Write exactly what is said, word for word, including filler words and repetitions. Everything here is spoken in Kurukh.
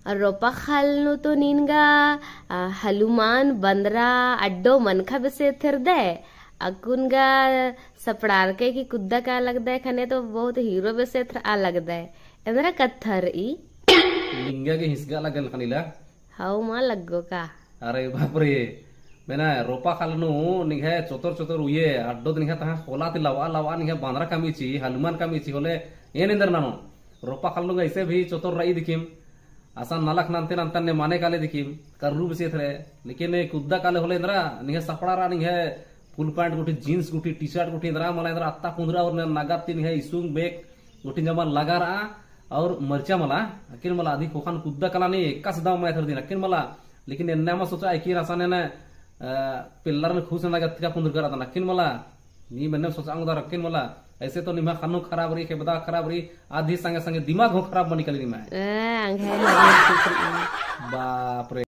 और रोपा खाल नू तो नीन गा, आ, हलुमान, बंदरा, अड्डो मनखा बेसे एथरदय, अक्कुन गा सपड़ारके की कुद्दा का लगदय, खने तो बहुत हीरो बेसे एथरआ लगदय। एन्दरा कत्था रई? निंगा गे हिसगा लगल खनीला। हौ मा लग्गो का? अरे बाप रे, मेना रोपा खाल नू निंग्है चोतोर चोतोर उये, अड्डो निंग्है तहाँ खोला ती लवा लवा निंग्है बंदरा कमई ची, हलुमान कमई ची होले, एन एन्दर ननोन। रोपा खाल नू गा ऐसे भी चोतोर रई दिखिम, असन नलख नन्ते नन्तन ने माने काले दिखिम, कर्रू बेसे एथरय, लेकिन ए कुद्दा काले होले एन्दरा, निंग्है सपड़ारआ निंग्है full pant गुट्ठी, jeans गुट्ठी, T-shirt गुट्ठी, एन्दरा मला एन्दरा अत्ता कुन्दरा और नगद ती निंग्है इसुंग बेक गुट्ठी जमा लगारआ, और मरचा मला, अक्किन मला अदी ख़ोख़ान कुद्दा काला नी, एकासे दव मा एथरदिन, अक्किन मला, लेकिन एन्ने मा सोचा, अक्किन असन एन्ने, अ, पिल्लरन खुस नना गत्तिका कुन्दरका रअदन, अक्किन मला, नीम एन्ने सोचा ओंगदर, अक्किन मला, ऐसे तो निम्है ख़न्न खराब रई, खेबदा खराब रई, अदी संगे संगे दिमाग हूँ खराब मनी काली निम्है। ए, अंग्है लगे ठीक रई। बाप रे।